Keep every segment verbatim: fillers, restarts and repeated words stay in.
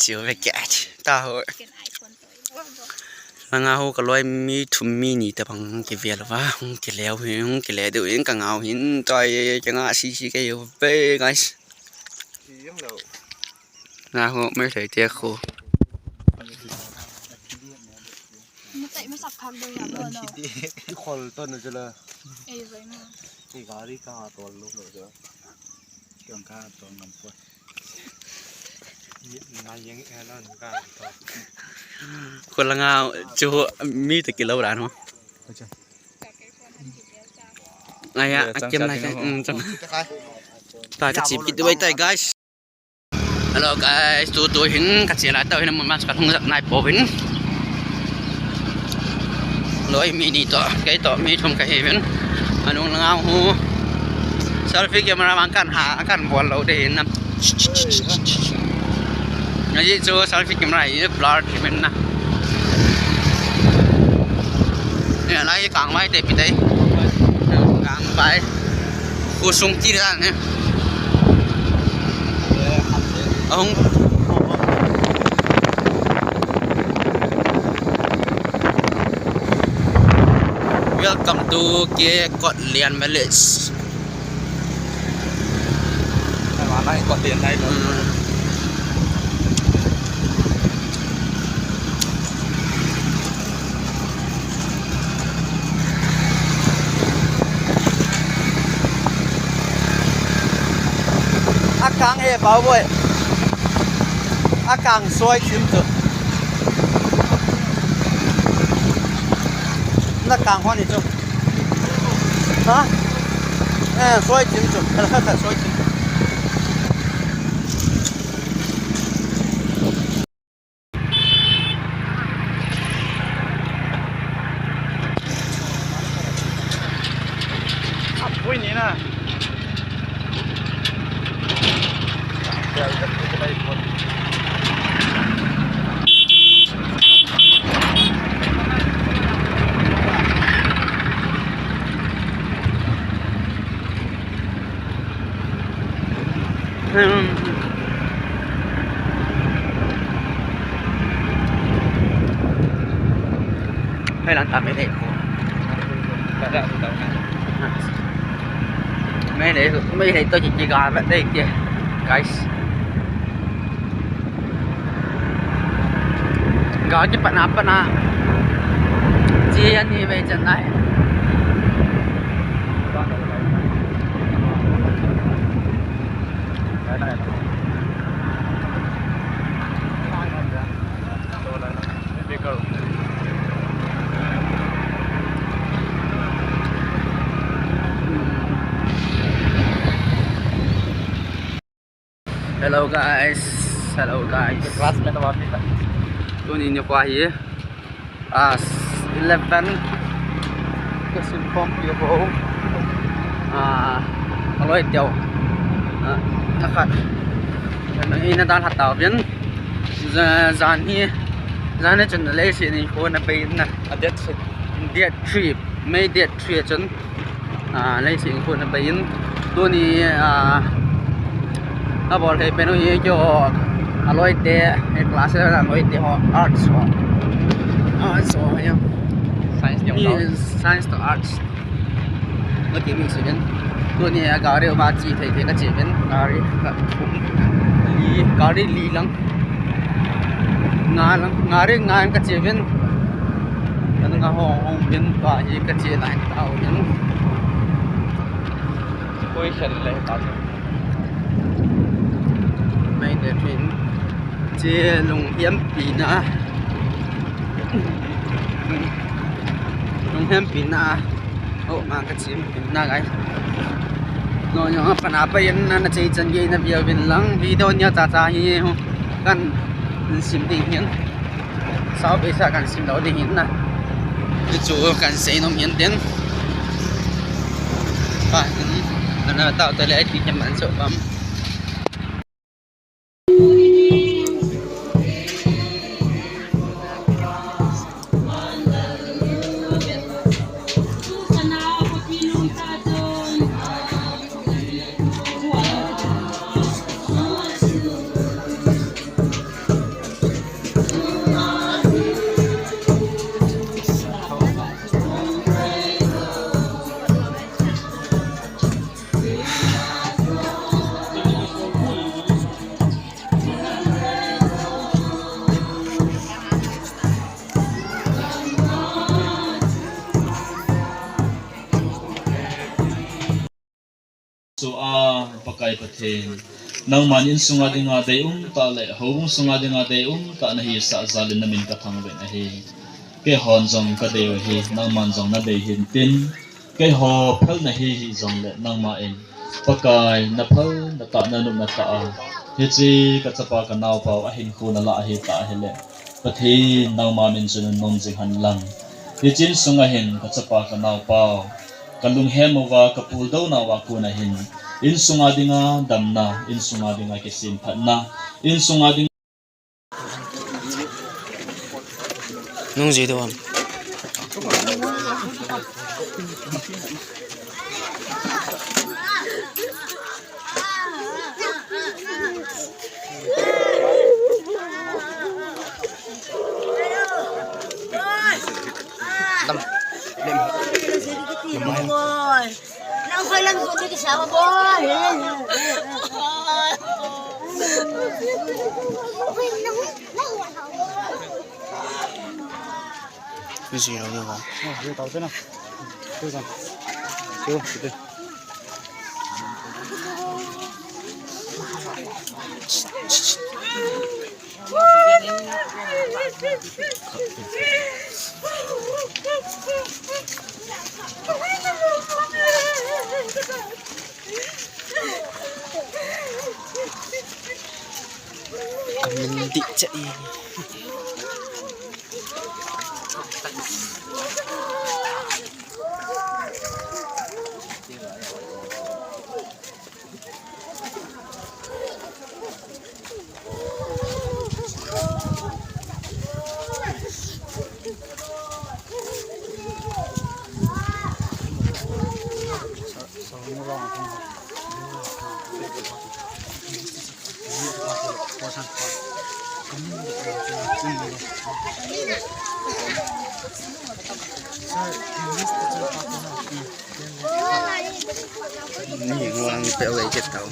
Chiu ve ke ta ho. Langa ho ka loi mi thum mi ni tabang kivel uva, hung kile u hin, hung kile diu hin, ka ngau hin, toi ka nga si si ke u ve, guys. Nga ho mai thei te khu. Matai masap khak deu ya lo no. Khol to na jela. Ei zoi ma. Ei gari ka tol lo lo jela. Kiang ka tol ngam poi. Khulanga chu mi ta kilo ran ho. Aya, akem lai ka. Ta ka chip kit wai tai, guys. Hello guys, tu tu hin ka chela tau hin mun mas ka thung jat nai po hin. Loi mi ni to, kei to mi thum ka hi vin. Anung langa hu. Selfie camera man kan ha, kan bol lo de hin. Ngaji chu selfie camera hi blur ki men na. Nia lai kang vai te pi te. Kang vai. Khu sung ti ra ne. Ahung. Welcome to Kekotlian Village. Ai, ma nai ko tien nai lo. Hmm. Akang he, Pau Boy. Akang soi chim chu. Na kang hon ni chu. Ha? Eh, soi chim chu. Khat khat soi chim chu. Apui ni na. Hai lang ta mai lei ko. Mai lei, mai lei to ki ki ga ba dei ki. Guys. Ga ki pana pana. Ji yan ni mai chan nai. Hello guys, hello guys. Classmate of Africa. Tuni nikho hi, ah, eleven. Ka sim form pi ho. Ah, aloi teo. Ah, na khat. Na ina dan hat tau vin. Za-, jan hi, jan hi chun leiset nikho na bei na. A date set. Date three, May date three chun. Ah, leiset nikho na bei in. Tuni, ah, abol thei pen u hi kio, aloi te, eh, class eleven aloi te ho, arts ho. Arts ho, ya. Science, ni science to arts. Ka ti mix uvin. Tuni a gari uva che thei thei ka che uvin. Gari ka thum. Li, gari li lang. Nga lang, gari nga ka che uvin. Ka nga ho hung uvin pa hi ka che nai ta uvin. Koi khel le ta. Mai de thin. Che lunghiam pi na. Lunghiam pi na. Oh, ma ka chim na gai. No, no, pana pa yan na, na chei chan gei na view vin lang. Video nia cha cha hi ho. Kan sim ding hin. Sao pe sa kan sim lo ding hin na. Chu kan sei nom hin tin. Pa, na na ta ta le ai ti kan man so pam. Chu a, Pakai Pathen, nangman insunga dinga deium tah le houbung sunga dinga deium tah nahisah jal in namin kathangvah in ahi. Keihon jong kadei u ahi, nangman jong nadei hintin, keiho phal nahi hih jongle nangman Pakai, naphal natah, nanop natah a, hiche kachapa kanaopa u ahinkho nalah ahitah ahile, Pathen nangma min chun nom jing hen lang. Hiche insunga hin kachapa kanaopa u kalunghem uva, kapuldou nauva kona hin, insunga dinga damna, insunga dinga kisemphatna, insunga dinga Nung ji do am. Lam. Lam. Lam. Min dih chai. Ni nguang pe wei ke tau.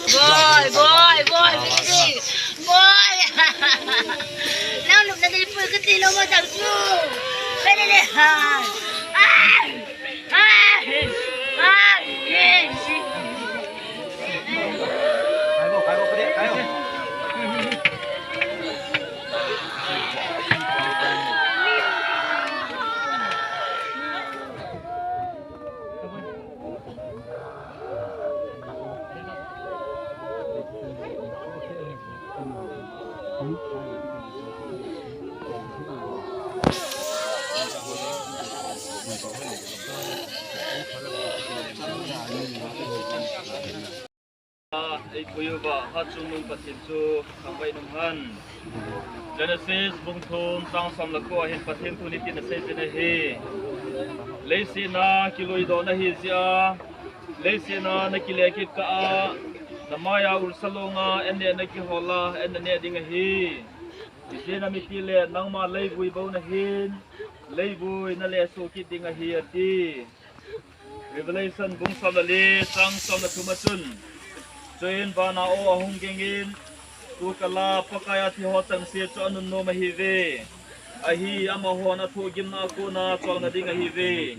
Boy, boy, boy, baby, boy. Nang nung nang ipu kati lo mo dang chu. Pwede le ha. Ah! Ah! Ah! Eikoi uva, hatchungnung Pathen chu thangvah in umhen. Genesis bung thum chang som le ko a hin Pathen thu hitin asei jin ahi. Leiset a kiluidoh nahi jeh a, leiset a nakile kit kah a, namai a ulsa long a an neh nakihol a, an naneh ding ahi. Ijeh inem itile nangma leivui bou nahin, leivui nalehsoh kit ding ahi, ati. Revelation bung som le li chang som le thum a chun, chuin van a aw ahung ging in, Tukal a Pakai a thi ho chengse chu anunnom ahiuve. Ahi, amahon athohgimna a kona cholngah ding ahiuve.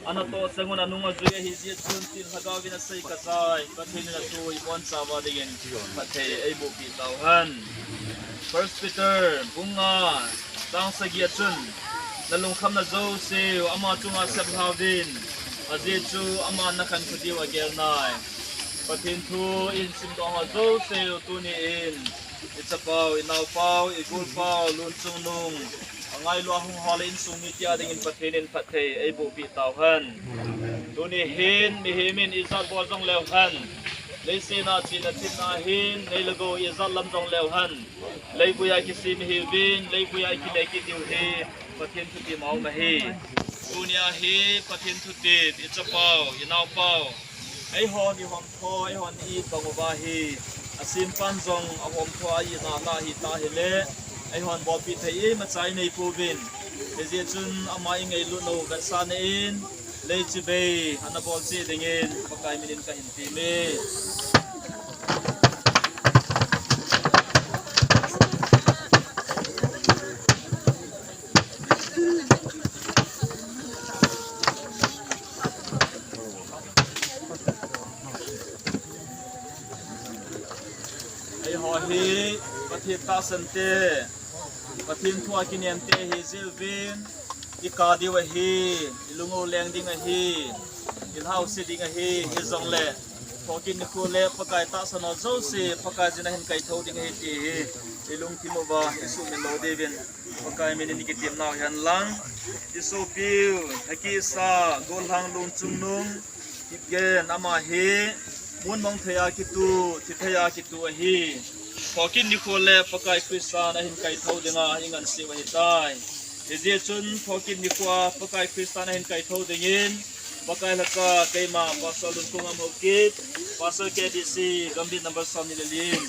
Anatoh sangin anung ajui ahi jeh chun, tin lhagaovin asei kajai, Pathen in athu ibonchauva dingin phatthei eibohpeh tauhen. First Peter bung nga chang sagi a chun, nalungkhamna jouseu ama chunga seplhauvin, ajeh chu aman nakhankho diu agel nai. Pathen thu ihin simdoh ho jouseu tuni in, ichapau, inaopau, igolpau, lun chungnung, angailu ahung ho le insung mite a dingin Pathen in phatthei eibohpeh tauhen. Tuni hin mihem in ijat bol jongleu hen, leiset a chena thina hin nei le gou ijat lam jongleu hen, leivui a kisem ihiuvin, leivui a ikile kit diu hi Pathen thutep a um ahi. Tunia hi Pathen thutep, ichapau, inaopau, eihon ihomtho, eihon i-it bang uva hi, asempan jong ahomtho a i-itna lah ahitah hile, eihon bolpeh thei imacha inei pouvin. Hijeh chun ama ingailut nau vetsahna in, lei chibai ana bol cheh dingin Pakai minin kahin teme. Eiho hi Pathen tahsan te, Pathen thu a kinem te ihi jeh uvin, ikah diu ahi, ilung u leng ding ahi, ilhaose ding ahi, hijongle thokit nikho le Pakai tahsan ho jouse Pakaiyin ahin kaithou ding ahi ti hi ilungthim uva isuhmil lou diuvin Pakai minin ikitem nau henlang. Isopiu, Hakisa Gollhang Lungchungnung Kipgen, ama hi mun mong thei a kitu, thi thei a kitu ahi. Thokit nikho le Pakai Christan ahin kaithou dinga inganseu ahitai. Hijeh chun thokit nikho a Pakai Christan ahin kaithou dingin Pakai lhacha keima Pastor Lungkong Amhokip, Pastor K B C, Gambih number somni le li in,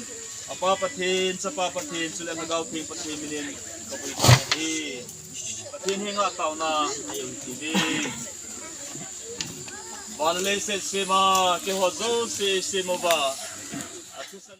Apa Pathen, Chapa Pathen, chule Lhagao Theng Pathen minin kabui tan ahi. Pathen henga taona nei u hite. Van le leiset sema keiho jouse sem uva, athusan